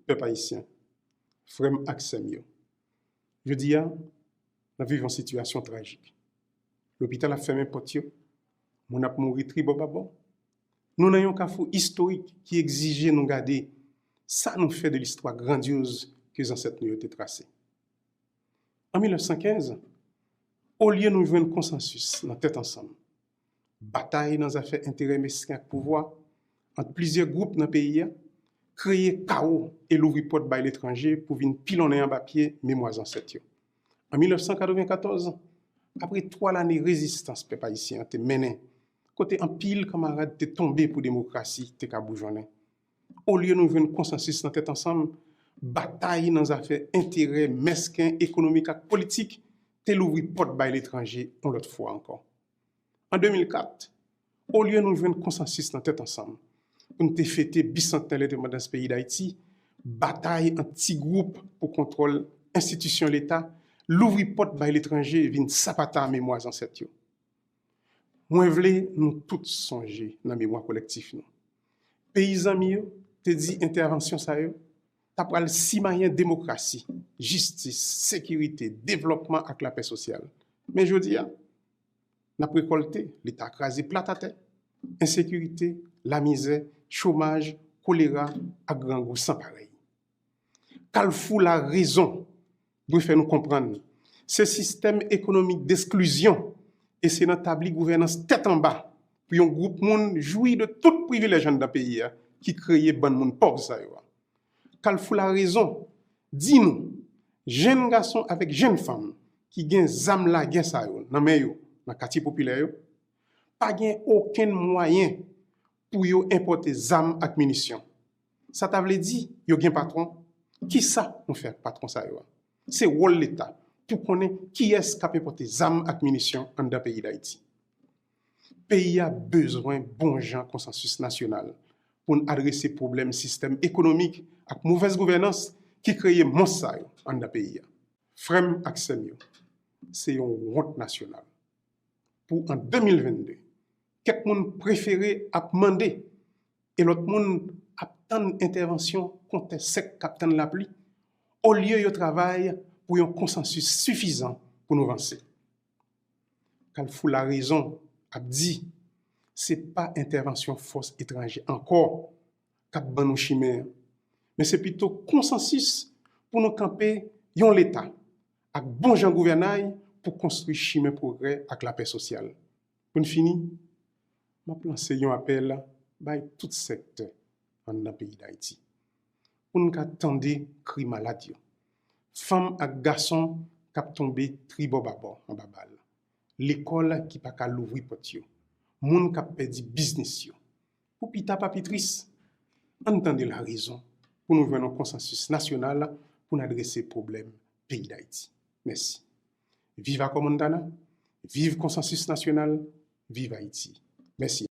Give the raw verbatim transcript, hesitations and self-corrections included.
Pèp ayisyen, frè m ak sè m yo, jodi a, n ap viv yon sitiyasyon trajik. Lopital ap fèmen pòt yo, moun ap mouri tribòbabò. Nou nan yon kafou istorik ki egzije nou gade sa nou fè de listwa grandyoz ke zansèt nou yo te trase. An mil nèf san kenz, olye nou jwenn konsansis nan tèt ansanm, batay nan zafè enterè mesken ak pouvwa ant plizyè gwoup nan peyi a, kreye kawo e louvri pòt bay letranje pou vin pilonnen anba pye memwa zansèt yo. An mil nèf san katrevenkatòz, apre twa lane rezistans pèp ayisyen an te mennen, kote anpil kanmarad te tonbe pou demokrasi te ka boujonnen, olye nou jwenn konsansis nan tèt ansanm, batay nan zafè enterè mesken ekonomik ak politik te louvri pòt bay letranje yon lòt fwa ankò. An de mil kat, olye nou jwenn konsansis nan tèt ansanm pou n te fete bisantnè lendepandans peyi Dayiti, batay ant ti gwoup pou kontwòl enstitisyon Leta, louvri pòt bay letranje vin sapata memwa zansèt yo. Mwen vle nou tout sonje nan memwa kolektif nou. Peyi zanmi yo te di entèvansyon sa yo ta pral simayen demokrasi, jistis, sekirite, devlòpman ak lapè sosyal. Men jodi a, n ap rekòlte Leta kraze plat atè, ensekirite, lamizè, chomaj, kolera ak grangou san parèy. Kalfou larezon dwe fè nou konprann se sistèm ekonomik desklizyon e se nan tabli gouvènans tèt anba pou yon gwoup moun jwi de tout privilèj anndan peyi a ki kreye bann moun pòv sa yo a. Kalfou larezon di nou, jenn gason avèk jenn fanm ki gen zam lagè sa yo nan men yo nan katye popilè yo, pa gen okenn mwayen pou yo enpòte zam ak minisyon. Sa ta vle di yo gen patwon. Kisa nou fè ak patwon sa yo a? Se wòl Leta pou konnen kiyès k ap enpòte zam ak minisyon anndan peyi Dayiti. Peyi a bezwen bon jan konsansis nasyonal pou n adrese pwoblèm sistèm ekonomik ak movèz gouvènans ki kreye mons sa yo anndan peyi a. Frè m ak sè m yo, se yon wont nasyonal. Pou an de mil vennde, kèk moun prefere ap mande e lòt moun ap tann entèvansyon kontè sèk k ap tann lapli, olye yo travay pou yon konsansis sifizan pou nou vanse. Kalfou larezon ap di se pa entèvansyon fòs etranje ankò k ap ban nou chimen an, men se pito konsansis pou nou kanpe yon Leta ak bon jan gouvènay pou konstwi chimen pwogrè ak lapè sosyal. Pou n fini, m ap lanse yon apèl bay tout sektè anndan peyi Dayiti pou n ka tande kri malad yo, fanm ak gason k ap tonbe tribòbabò anba bal, lekòl ki pa ka louvri pòt yo, moun k ap pèdi biznis yo. Pou pita pa pi tris, ann tande larezon pou nou jwenn yon konsansis nasyonal pou n adrese pwoblèm peyi Dayiti. Mèsi. Viv Acò Montana, viv konsansis nasyonal, viv Ayiti. Mèsi.